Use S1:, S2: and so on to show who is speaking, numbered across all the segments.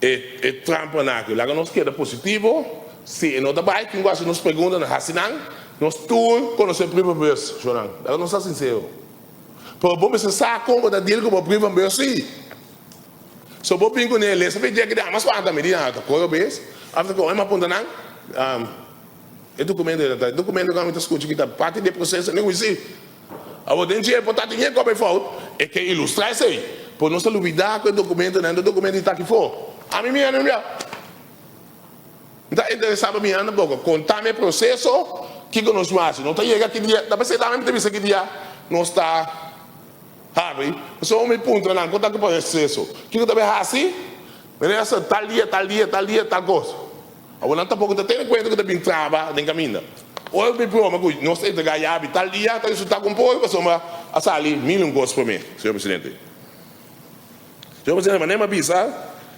S1: E e trampanan aki. Laga nos keda positivo, si e no ta bai tin ku hasi nos preguntanan, hasi nan, nos tur konosé brievenbus, shornan, laga nos ta sinsero. Pero bo mester sa kon bo ta deal ku bo brievenbus si. So bo bin kuné lesa p'e dje ki di ama spanta mi di nan ta kore obes, after ku mi a punta nan, e dokumento ei ta e dokumento ku ami ta skucha ki ta parti di e proseso, mi si. Awor den dje por ta tin hende ku a bai fout, e ke ilustrá esei. Pero nos ta lubidá ku e dokumentonan ta dokumento di ta aki for. Ami mi hende mira. Mi ta interesá pa mi hende poko. Konta mi e proseso, kiko nos lo hasi. No ta yega ki dia, ta p'esei tambe mi ta bisa ki dia nos ta habri. Pasobra mi puntra nan kon ta ku proseso. Kiko ta bai hasi? Mi ta hasi tal dia, tal dia, tal dia, tal kos. Awor nan tampoko ta tene kuenta ku ta bin traba den kaminda. Ora mi broma ku nos ta entregá yabi tal dia ta resultá ku un poi pasobra a sali mil un kos promé, señor presidente. Señor presidente, manera mi a bisa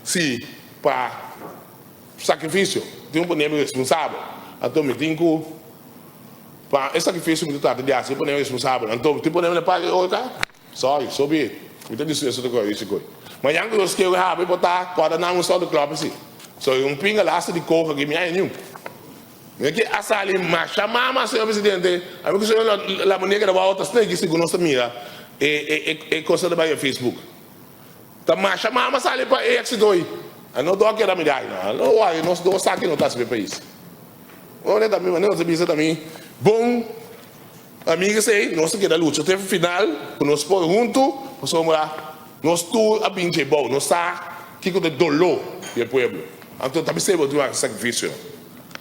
S1: si pa sakrifisio tin un pone mi responsabel, anto mi tin ku pa e sakrifisio mi ta trata di hasi pone mi responsabel, anto mi tin pone mi na parti orka. Sorry, so be it. Mi ta dispuesto ta kore risiko. Mañan ku nos kere habri por ta kòrda nan un sòl di klòp asi. So un pinga lasta di koho aki mi haña niun. Mi ke a sali masha mama, señor presidente. Ami ku señor Lamonega ta wou ta sneki segun nos ta mira e e e cosa ta bai Facebook. Ta masha mama sali pa e éxito ei. A no dò keda mi dai no. No wòri nos dos sa ki no ta hasi pa e pais. Ora ta mi manera nos ta bisa ta mi bon. Amiga esei nos ta keda lucha te final ku nos por huntu pasobra nos tur a bin dje bou nos sa kiko ta e doló di e pueblo anto ta bisei bo tin wak sakrifisio.